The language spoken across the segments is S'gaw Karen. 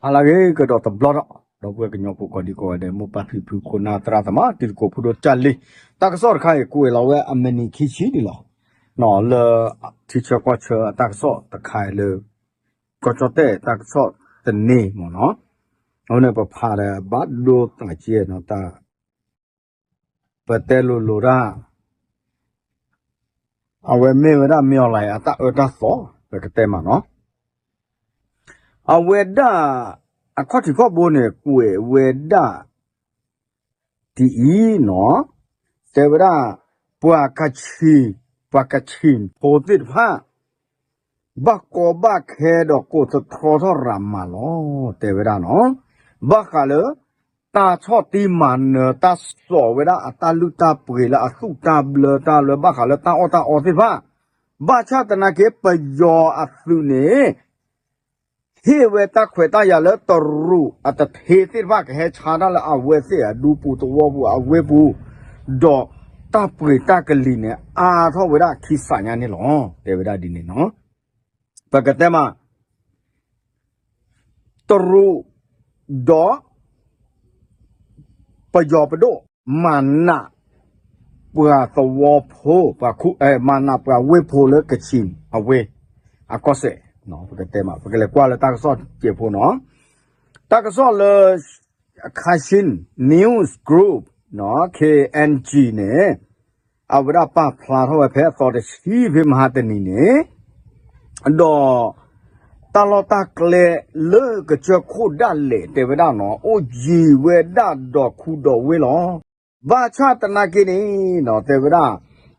ဟါလၢအဂ့ၤကဒီးတဘျီဒီး ဒီပုၢ်ဝဲၢ်ကညီဖိကိးဒံကိးဂၤဒဲး မိၢ်ပၢ်ဖံဖု ခိၣ်နၢ်သရၣ်သမါ တံၤသကိးဖိဒိၣ်ကၢ်လံ, တၢ်ကစီၣ်တခါအံၤ ကွဲးလီၤဝဲအမုၢ်နံၤခံဆံန့ၣ်လီၤ. လၢ ထံဆၢကီၢ်ဆၢအတၢ်ကစီၣ်တခါအံၤလၢ ကီၢ်ကၠီၣ်တဲၣ်တၢ်ကစီၣ်တန့ၢ်မ့ၢ်နီၤ, အဃိန့ၣ် ပဖးဒီးဘၣ်ဒိသးကဲနီၤ တၢ် ပတဲလိၤလိၤတၢ် အဝဲမ့ၢ်ဝဲဒၣ် မင်းအောင်လှိုင် အတၢ်အၢတၢ်သီ ပကတဲမးနီၤ, အဝဲဒၣ် အခီၣ်ထံးခီၣ်ဘိန့ၣ် ကွဲးဝဲဒၣ် ဒ်အံၤနီၤ, တဲဝဲဒၣ် ပှၤကဆံၣ် ပှၤကဆံၣ်ဖိသ့ၣ်တဖၣ် ဘၣ်ကီဘၣ်ခဲဒီးကိးသတြီထီၣ်ရၤမးလီၤ တဲဝဲဒၣ်နီၤ, ဘၣ်ဃးလၢ တၢ်ဆီၣ်တံၢ်မၤနၢၤ တၢ်စိာ်ဝဲဒၣ်အတၢ်လုၢ်တၢ်ပှ့ၤလၢအသူၣ်တၢ်ဘျၢတၢ်လၢဘၣ်ဃးလၢတၢ်အီၣ်တၢ်အီသ့ၣ်တဖၣ်, ဘၣ်ဆၣ်သနာ်က့ ပယီၤအသုးန့ၣ် ဟ့ၣ်ဝဲတၢ်ခွဲးတၢ်ယာ်လၢတရူးအတထ့သ့ၣ်တဖၣ် ကဟဲဆါတၢ်လၢအဝဲသ့ၣ်အဒူပူၤသဝီပူၤအဝ့ၢ်ပူၤ, ဒီးတၢ်ပှ့ၤတၢ်ကလံၤန့ၣ် အါထီၣ်ဝဲဒၣ်ခံစးညါန့ၣ်လီၤ တဲဝဲဒၣ်ဒ်န့ၣ်နီၤ, ပကတဲမး တရူး ဒီး ပယီၤပဒိၣ် မၤနး ပှၤသဝီဖိ ပှၤခူ မၤနးပှၤဝ့ၢ်ဖိလၢကဆံၣ်အဝ့ၢ် အကီၢ်စဲၣ်, ပကတဲမး ပကလဲၤကွၢ်လၢတၢ်ကစီၣ်စဲးဖိနီၤ, တၢ်ကစီၣ်လၢ Kachin News Group KNG န့ၣ် အဝဲဒၣ်ပာ်ဖျါထီၣ်ဝဲဖဲအသီတဆံ ဖဲမဟါတနံၤန့ၣ် ဒီး တၢ်လီၢ်တၢ်ကျဲလၢကစၢၢ်ခိၣ်ဒၣ်လဲာ်တဲဝဲဒၣ်နီၤ အိၣ်ယံၤဝဲဒၣ်ဒီးခူဒီးဝ့ၢ်လီၤ. ဘၣ်ဆၣ်သနာ်က့န့ၣ် တဲဝဲဒၣ်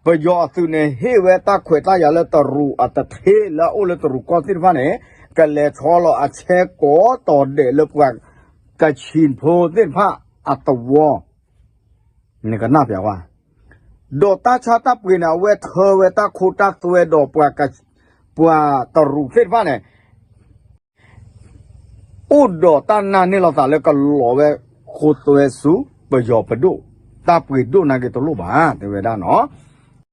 ပယီၤအသုးန့ၣ် ဟ့ၣ်ဝဲတၢ်ခွဲးတၢ်ယာ်လၢတရူးအတထ့လၢအအိၣ်လၢတရူးကီၢ်သ့ၣ်တဖၣ်န့ၣ် ကလဲၤဆီလီၤအဆဲကိးတီၤဒဲးလၢပှၤကဆံၣ်ဖိသ့ၣ်တဖၣ်အသဝီ နကနၢ်ပၢၢ်ဝဲ ဒီးတၢ်ဆါတၢ်ပှ့ၤန့ၣ် အဝဲထၢဝဲတၢ်ခိတၢ်သွဲဒီးပှၤက ပှၤတရူးသ့ၣ်တဖၣ်န့ၣ် အိၣ်ဒီးတၢ်နာ်န့ၢ်လိာ်သးလၢကလီၤဝဲဃိသွဲဆူ ပယီၤပဒိၣ် တၢ်ပှ့ၤဒိၣ်နာ်က့တလိၣ်ဘၣ် တဲဝဲဒၣ်နီၤ.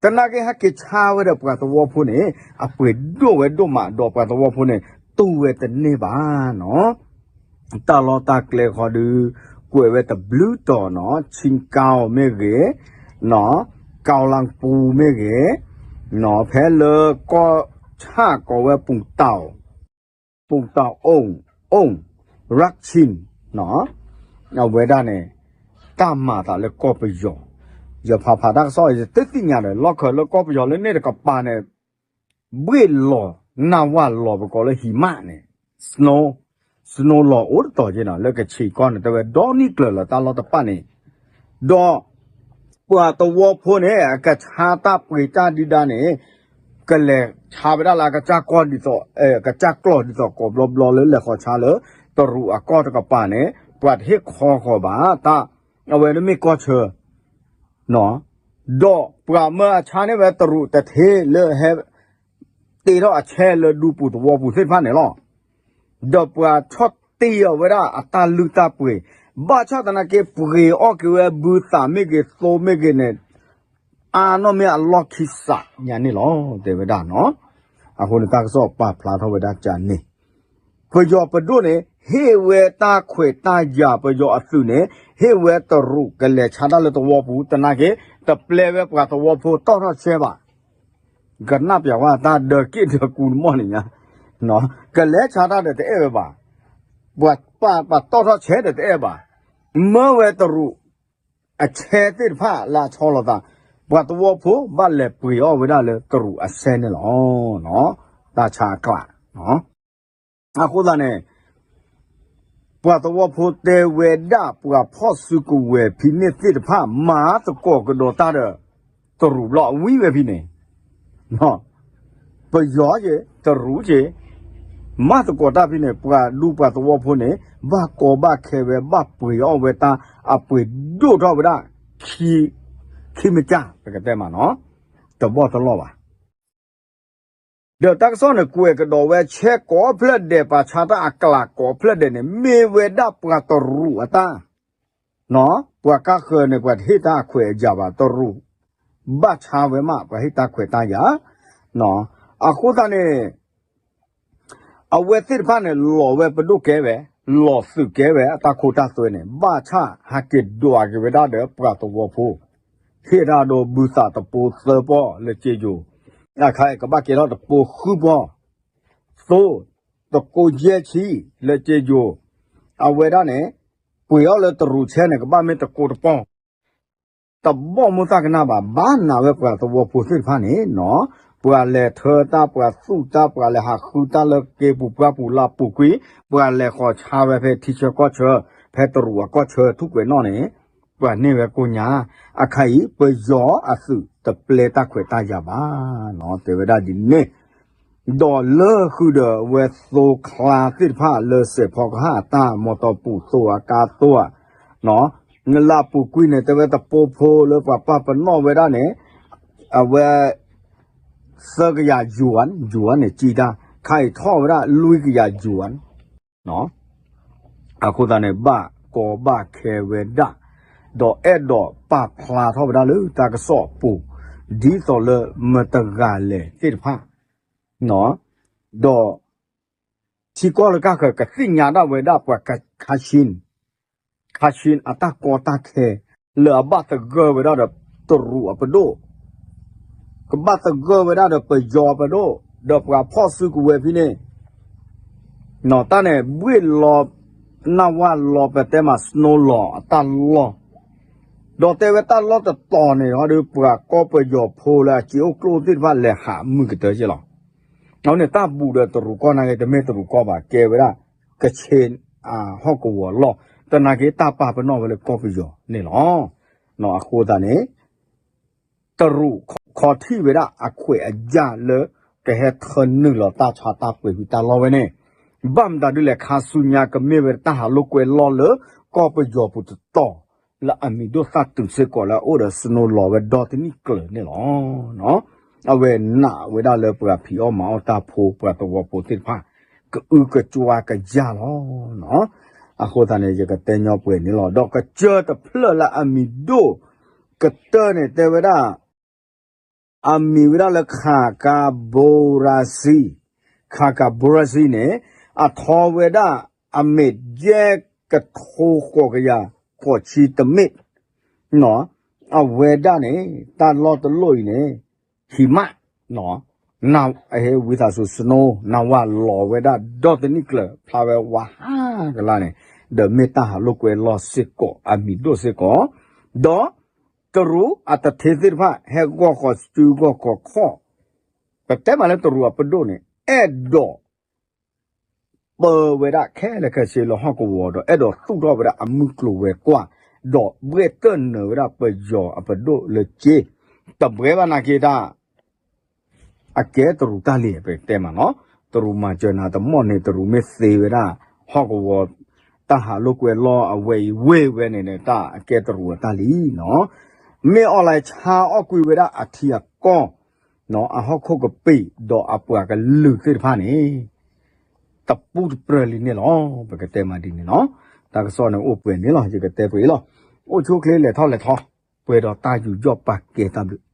သနာ်က့ဟဲက့ၤဆါဝဲဒီးပှၤသဝီဖိန့ၣ် အပှ့ၤဒိၣ်ဝဲဒိၣ်မးဒီးပှၤသဝီဖိန့ၣ် တူၢ်ဝဲတန့ၢ်ဘၣ်နီၤ. တၢ်လီၢ်တၢ်ကျဲဃီဒုး ကွဲးဝဲတဘျုးတီၤနီၤ ဆံကီၢ်မ့ၢ်ဂ့ၤ, ကီၢ်လၣ်ပူၤမ့ၢ်ဂ့ၤ, ဖဲလၢကီၢ်ဆၣ်ကိးဝဲ ပူၤတၢ်အိၣ်, ပူၤတၢ်အိၣ်, အိၣ်, ရၢၣ်ဆံၣ်, အဝဲဒၣ်န့ၣ် တၢ်မၤသးလၢကီၢ်ပယီၤ, ယဖးဖးတၢ်ကစီၣ် ယတသ့ၣ်ညါဒီး လီၢ်ခၢၣ်လၢကီၢ်ပယီၤလၢန့ၣ်တကပၤန့ၣ် ဘှ့ၣ်လီၤ နၢ်ဝၣ်လီၤ ပကိးလၢဟံးမးန့ၣ် snow, snow လီၤအိၣ်တတီၤက့နီၤ လၢကဆံးကီၢ်န့ၣ် တဲဝဲဒီနံၣ်ကျၢၤလီၤတၢ်လီၢ်တဖၣ်န့ၣ်, ဒီး ပှၤသဝီဖိန့ၣ် အကဆါတၢ်ပှ့ၤတၢ်ဒုဒၣ်န့ၣ် ကလဲၤဆါဝဲဒၣ်လၢအကစၢ်ကီၢ်ဒ်သိး ကစၢ်ကျီၢ်ဒ်သိးကိးဘျီဘျီလၢလဲၤဃီၤဆါလၢ တရူးအကီၢ်တကပၤန့ၣ် ပှၤတဟ့ၣ်ခီဃီၤဘၣ်တၢ်, အဝဲန့ၣ်မ့ၢ်ကီၢ်ဆၢ ဒီးပှၤမၢအဆါန့ၢ်ဝဲတရူးတထ့လၢဟဲ တ့ထီၣ်အဆဲလၢဒူပူၤသဝီပူၤသ့ၣ်တဖၣ်န့ၣ်လီၤ. ဒီးပှၤဆီၣ်တံၢ်အီၤဝဲဒၣ်အတၢ်လုၢ်တၢ်ပှ့ၤ, ဘၣ်ဆၣ်သနာ်က့ ပှ့ၤအီၣ်က့ၤဝဲဘုသးမ့ၢ်ဂ့ၤ သိမ့ၢ်ဂ့ၤန့ၣ် အါနီၢ်မ့ၢ်အလီၢ်ခံစးညါန့ၣ်လီၤ တဲဝဲဒၣ်နီၤ. အဃိန့ၣ်တၢ်ကစီၣ်ပာ်ဖျါထီၣ်ဝဲဒၣ်ကန့ၣ် ပယီၤပဒိၣ်န့ၣ် ဟ့ၣ်ဝဲတၢ်ခွဲးတၢ်ယာ် ပယီၤအသုးန့ၣ် ဟ့ၣ်ဝဲတရူးကလဲၤဆါတၢ်လၢသဝီပူၤ သနာ်က့ တပျဲဝဲပှၤသဝီဖိတီၢ်ထီၣ်ဆဲးဘၣ်. ကနၣ်ပျးဝဲတၢ်ဒၢးက့ၣ်ဒၢးကူနမီၢ်န့ၣ်ညါ, ကလဲၤဆါတၢ်ဒီးတအဲၣ်ဝဲဘၣ်. ပှၤပာ်ပှၤတီၢ်ထီၣ်ဆဲးဒီးတအဲၣ်ဘၣ်. မၢဝဲတရူး အဆဲသ့ၣ်တဖၣ်လၢအဆီလီၤသး, ပှၤသဝီဖိဘၣ်လဲၤပှ့ၤအီၣ်ဝဲဒၣ်လၢတရူးအဆဲန့ၣ်လီၤ. တၢ်ဆါအကျး, အဃိသတးန့ၣ် ပှၤသဝီဖိတဲဝဲဒၣ် ပှၤဖီၣ်စုကဝဲၤဖံးန့ၢ်သ့ၣ်တဖၣ် မၤသကိးကဒီးတၢ်ဒီး တရူးဘျီအဝံၤဝဲဖဲန့ၣ် ပယီၤက့ၤ တရူးက့ၤ မၤသကိးတၢ်ဖဲန့ၣ် ပှၤဒူပှၤသဝီဖိန့ၣ် ဘၣ်ကီဘၣ်ခဲဝဲ ဘၣ်ပှ့ၤအီၣ်ဝဲတၢ် အပှ့ၤဒိၣ်ထီၣ်ဝဲဒၣ် ခံမကၢ် ပကတဲမးနီၤ တဘီၣ်တလီၢ်ဘၣ်. ဒီးတၢ်ကစီၣ်န့ၣ် ကွဲးကဒီးဝဲဆဲကိးဖျၢၣ်ဒဲး ပှၤဆါတၢ်အကျးကိးဖျၢၣ်ဒဲးန့ၣ် မ့ၢ်ဝဲဒၣ်ပှၤတရူးအတၢ် ပှၤကါဃၢၤန့ၣ် ပှၤတဟ့ၣ်တၢ်အခွဲးအယာ်ဘၣ် တရူး ဘၣ်ဆါဝဲမး ပှၤဟ့ၣ်တၢ်ခွဲးတၢ်ယာ် အဃိသတးန့ၣ် အဝဲသ့ၣ်တဖၣ်န့ၣ် လီၤဝဲပဒိၣ်ကဲဝဲ လီၤသုးကဲဝဲအတၢ်ခိတၢ်သွဲန့ၣ် ဘၣ်ဆၣ်ဟးက့ၤဒွးက့ၤဝဲဒၣ်ဒီးပှၤသဝီဖိ ဟ့ၣ်တၢ်ဒိးဘုသးတပိသၢပီၢ်လၢက့ယိၤ, တၢ်ခါအံၤကဘၣ်ကဲထီၣ်တပိဃုပီၢ်, သိ တကိယဲၢ်ဆံလၢက့ယိၤ, အဝဲဒၣ်န့ၣ် ပှ့ၤအီၣ်လၢတရူးဆဲန့ၣ် ကဘၣ်မ့ၢ်တကိတပီၢ် တဘီၣ်မိၢ်သၣ်ကနၣ်ဘၣ် ဘၣ်နာ်ဝဲပှၤသဝီဖိသ့ၣ်တဖၣ်န့ၣ်နီၤ, ပှၤလဲၤထၢတၢ် ပှၤသူၣ်တၢ် ပှၤလဲၤဟးဃုတၢ်လၢက့ပူၤပှၢ်ပူၤလၢပူၤကွံာ်, ပှၤလဲၤဃီၤဆါဝဲဖဲထံဆၢကီၢ်ဆၢ, ဖဲတရူးအကီၢ်ဆၢထူၣ်ကွဲးနီၣ်န့ၣ်, ပှၤန့ၢ်ဝဲကိညါ, အခါအံၤ ပယီၤအသုးတပျဲတၢ်ခွဲးတၢ်ယာ်ဘၣ်နီၤ, တဲဝဲဒၣ်ဒ်န့ၣ် ဒီးလၢဃုာ်ဒီးအဝဲသိချါသ့ၣ်တဖၣ်လၢစဲးဖီကဟၣ်အတၢ် မီတီပူၤသိအကါသိဧါ, လၢအပူၤကွံာ်န့ၣ် တဲဝဲတပိဖိလၢပှၤပာ်ပနီၣ်ဝဲဒၣ်န့ၣ်, အဝဲ သၢကယၤယွၤ, ယွၤန့ၣ်ကံတၢ်, ခါအံၤထီၣ်ဝဲဒၣ်လွံၢ်ကယၤယွၤ, အဃိသတးန့ၣ် ဘၣ်ကီဘၣ်ခဲဝဲဒၣ်, ဒီးအဲၣ်ဒိးပာ်ဖျါထီၣ်ဝဲဒၣ်လၢတၢ်ကစီၣ်အပူၤ, ဒ်သိးလၢမတဂၤလဲၣ်သ့ၣ်တဖၣ်, ဒီး ထံကီၢ်လၢကၢ်ဃၢၤ ကသ့ၣ်ညါဒၣ်ဝဲဒၣ်ပှၤ Kachin, Kachin အတၢ်ကီတၢ်ခဲ လၢအဘၣ်သဂၢၢ်ဝဲဒၣ်ဒီးတရူးအပဒိၣ်, ကဘၣ်သဂၢၢ်ဝဲဒၣ်ဒီးပယီၤအပဒိၣ်, ဒီးပှၤဖီၣ်စုကဝဲၤဖဲန့ၣ်, တၢ်န့ၣ်ဘှ့ၣ်လီၤ, နၢ်ဝၢ်လီၤပတဲမး snow လီၤအတၢ်လီၢ်, ဒီးတဲဝဲတၢ်လီၢ်တတီၤန့ၣ် ဟီဒီးပှၤကီၢ်ပယီၤဖိလၢအစ့အိၣ်ကျိၣ်သ့ၣ်တဖၣ်လဲၤဟးမုၢ်ကတၢၢ်က့လီၤ. အန့ၣ်တၢ်ဘူးဒီးတရူးကီၢ်နာ်က့ တမ့ၢ်တရူးကီၢ်ဘၣ် ကဲဝဲဒၣ် ကဆ့ၣ် ဟီၣ်ကဝီၤလီၢ်, တနာ်က့တၢ်ပာ်ပနီၣ်ဝဲလၢကီၢ်ပယီၤန့ၣ်လီၤ. အဃိသတးန့ၣ် တရူးခီထံၣ်ဝဲဒၣ်အခွဲးအယာ်လၢ ကဟဲထၢနုာ်လီၤတၢ်ဆါတၢ်ပှ့ၤဖံးတၢ်လီၢ်ဝဲန့ၣ်, ဘၣ်မတၤဒ်လဲၣ်ခါဆူညါကမ့ၢ်ဝဲတၢ်ဟးလိာ်ကွဲလီၢ်လၢ ကီၢ်ပယီၤပူၤတတီၤ လၢအမံၤဒိၣ်သၣ်တုၤစ့ၢ်ကီးလၢအအိၣ်ဒီး snow လီၤဝဲဒီတနံၣ်ကျၢၤန့ၣ်လီၤ. အဝဲနာ်ဝဲဒၣ်လၢပှၤဖံးအီၣ်မၤအီၣ်တၢ်ဖိ ပှၤသဝီဖိသ့ၣ်တဖၣ် ကအုကစွါကယၢ်လီၤ. အဃိသတးန့ၣ် ယကတဲညီပှဲၤန့ၣ်လီၤ. ဒီးကစၢၢ်တဖျၢၣ်လၢအမံၤဒိၣ်ကတၢၢ်န့ၣ် တဲဝဲဒၣ် အမံၤဝဲဒၣ်လၢ ခါကၤဘိရၤစံ, ခါကၤဘိရၤစံန့ၣ် အထီဝဲဒၣ်အမ့ၢ်ယဲၢ်ကထိဃိးကယၤဃိးဆံတမ့ၢ်, အဝဲဒၣ်န့ၣ် တၢ်လီၢ်တလီၢ်အံၤန့ၣ် ဟံးမး, ဝံသးစူၤ snow နၢ်ဝၢ်လီၤဝဲဒၣ်ဒီတနံၣ်ကျၢၤ ဖျါဝဲဝါဟးကလါန့ၣ်, ဒီးမ့ၢ်တၢ်ဟးလိာ်ကွဲလီၢ်စ့ၢ်ကီး အမံၤဒိၣ်စ့ၢ်ကီး, ဒီး တရူးအတထ့သ့ၣ်တဖၣ် ဟဲဂီၢ်ဃီၤစုဂီၢ်ဃီၤခီၣ်, ပတဲမးလၢတရူးအပဒိၣ်န့ၣ် အဲၣ်ဒိး ပၢဝဲဒၣ်ခဲလၢာ်ခဲဆ့လၢဟီၣ်ကဝီၤဒီး အဲၣ်ဒိးသူၣ်ထီၣ်ဝဲဒၣ်အမုၢ်ကျိၤဝဲၤကွာ်, ဒီးဘှဲၣ်တၢၢ်နၢၤဝဲဒၣ်ပယီၤအပဒိၣ်လၢက့, တဘှဲဘၣ်နာ်က့တၢ် အကဲတရူးတၢ်လံ ပတဲမးနီၤ, တရူးမၤစၢၤနၤတမီၢ်န့ၣ် တရူးမ့ၢ်သ့ဝဲဒၣ် ဟီၣ်ကဝီၤ တၢ်ဟးလိာ်ကွဲလီၢ်အဝဲအံၤဝ့ၢ်ဝဲန့ၣ်န့ၣ် တၢ်အကဲတရူးအတၢ်လံနီၤ, မ့ၢ်အီၣ်လဲၤဆါအီၣ်ကွံာ်ဝဲဒၣ်အထံအကီၢ် အဟီၣ်ခိၣ်ကပံာ် ဒီးအပှၤကလုာ်သ့ၣ်တဖၣ်န့ၣ် တပူၣ်တပြၢၤလံန့ၣ်လီၤ. ပကတဲမးဒ်န့ၣ်နီၤ, တၢ်ကစီၣ်န့ၣ်အိၣ်ပှဲၤန့ၣ်လီၤ. ယကတဲပှဲၤအံၤလီၤ. အိၣ်ဆူၣ်အိၣ်ချ့လဲၤထီၣ်လဲၤထီ, ပှဲၤဒီးတၢ်ယူးယီၣ်ပာ်ကဲတၢ်ဘျုး